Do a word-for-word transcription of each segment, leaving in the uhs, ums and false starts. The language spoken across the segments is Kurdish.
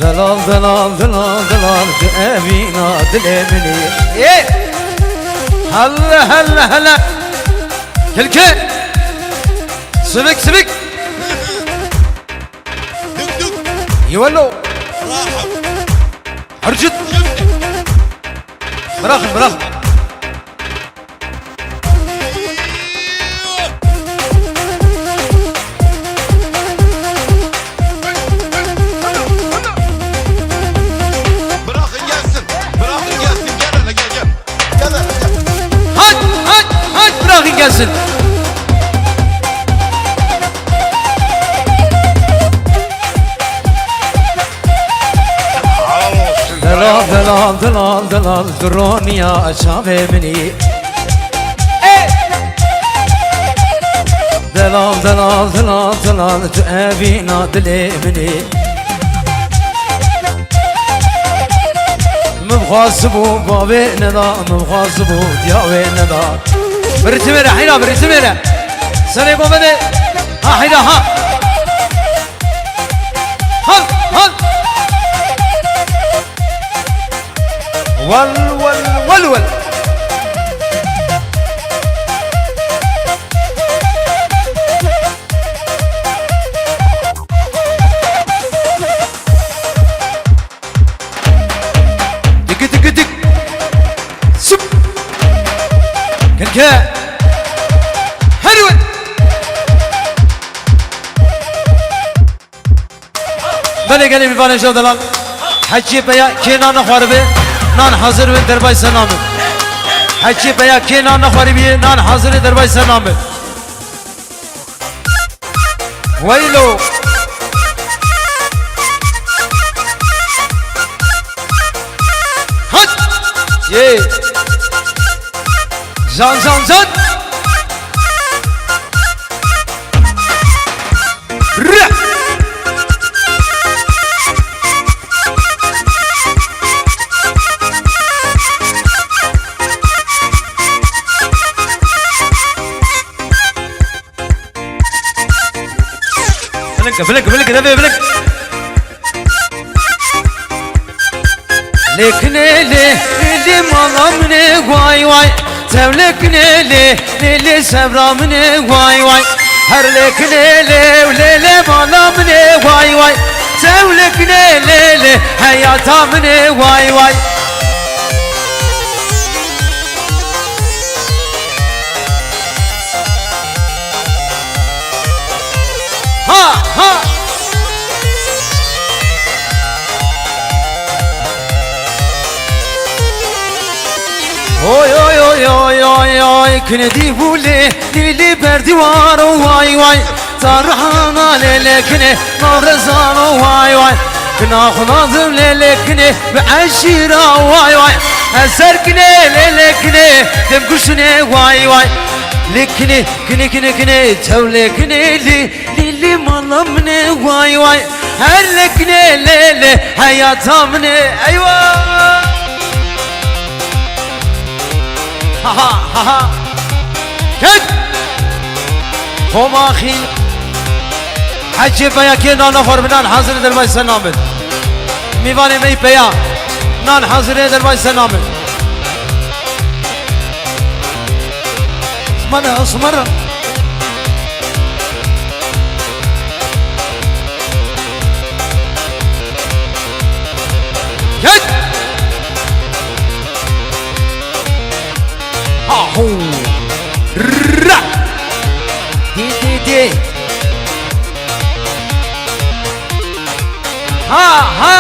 Delal, delal, delal, delal, tu evîna dilê min î. Ê! Hele, hele, hele. Kilke. Sivik, sivik. Dük dük. Yewello. Rahat. Hırcıt. Şimdi. Bırakın, bırakın. Bırakın gelsin. Bırakın gelsin. Gel hele, gel, gel. Gel hele, gel. Hadi, hadi, hadi, bırakın gelsin. Delal, delal, delal, delal, duroniya çavê min î. Ê! Delal, delal, delal, delal, tu evîna dilê min î. Min xwazibû bavê neda, min xwazibû diyawê neda. Bi ritmê re, heyra, bi ritmê re. Serê bo bide. Ha, heyra, ha. Hal, hal. Wel, wel, wel, wel. Digi, digi, dig. Sup. Kenke. Hadi wel. Belê gelê mîvanê jew delal. Heciyê peya kê nan nexwaribe, nan hazir be derbay ser nan be. Heciyê peya kê nan nexwaribiye, nan hazir e derbay ser nan be. Weylo. Hat. Yê. Zan, zan, zan. Rah! Bilinke, bilinke, bilinke, devê bilinke. Lêkinê lê, lê, lê mala min ê way way. Tev lêkinê lê, lê, lê sevra min ê way way. Her lêkinê lê, lê, lê mala min ê way way. Tev lêkinê lê, lê heyata min ê way way. Ha, ha. Oy, oy, oy, oy, oy, oy, kinedî bû lê, lê, lê berdîwar o, way, way. Tarihana lê, lê kinê, navrezan o, way, way. Kina xwe nazim lê, lê kinê, bi eşîra, way, way. Eser kinê, lê, lê kinê, dem kuşinê, way, way. Lê kinê, kinê, kinê, kinê, tev lê kinê, lê, lê, lê mala min ê, way, way. Her lê kinê, lê, lê, heyata min ê, eywa. Ha, ha, ha, ha. Ket. Komaxî. Hecê peya kê nan nexwar bi nan hazir e derbay ser nan bin. Mîvanê me yî peya. Nan hazir e derbay ser nan bin. Osman, Osman. Gel. Ahu. Ra. Di, di, di. Ha, ha.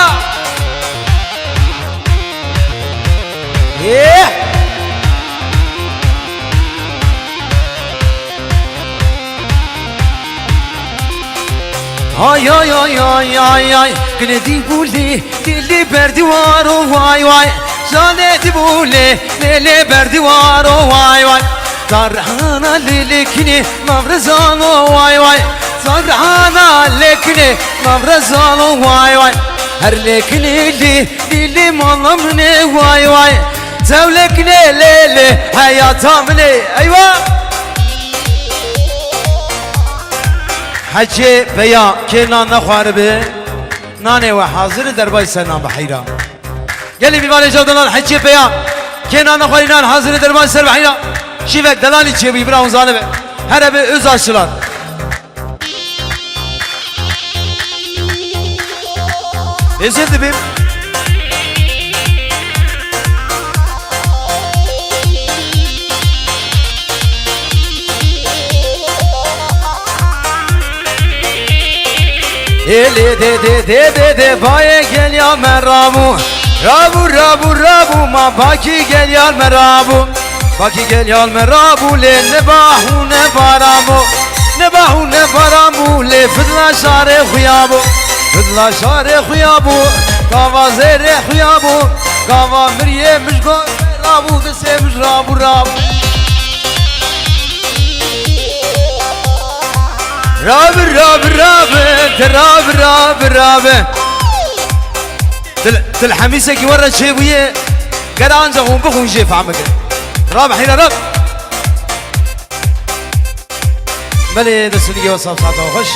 Yeah. Ay, ay, ay, ay, ay, ay. Kinedî bû lê, lê, lê berdîwar o, way, way. Zanê dî bû lê, lê, lê berdîwar o, way, way. Tarhana lê, lê kinê, navrezan o, way, way. Tarhana lê kinê, navrezan o, way, way. Her lê kinê lê, lê, lê mala min ê, way, way. Tev lê kinê lê, lê heyata min ê. Eywa! Hecê peya kê nan nexwaribe. Nanê we hazir e, derbay ser nan biheyra. Gelî mîvanê caw delal heçiyê peya. Kê nan nexwarî nan hazir e, derbay ser biheyra. Şîvek delalî çêbûyî bira hûn zanibe. Here bi öz aşilan. Êzir dibim. Ê lê dê dê dê dê dê bayê gel ya me rabû. Rabû, rabû, rabû, ma bakî gel ya me rabû. Bakî gel ya me rabû, lê ne bahû ne baramû. Ne bahû ne baramû, lê fidla şarê xuya bû. Fidla şarê xuya bû, gava zêrê xuya bû. Gava miriyê mijgo rabû, disê mij rabû, rabû. Rabi, rabi, rabi, te rabi, rabi, rabi. Til, til hemîsekî we re çêbûye, ger ancax hûn bixwîn jê fehm bikin. Rabi hîra rab. Belê, destûnî gewa saf saeta xweş.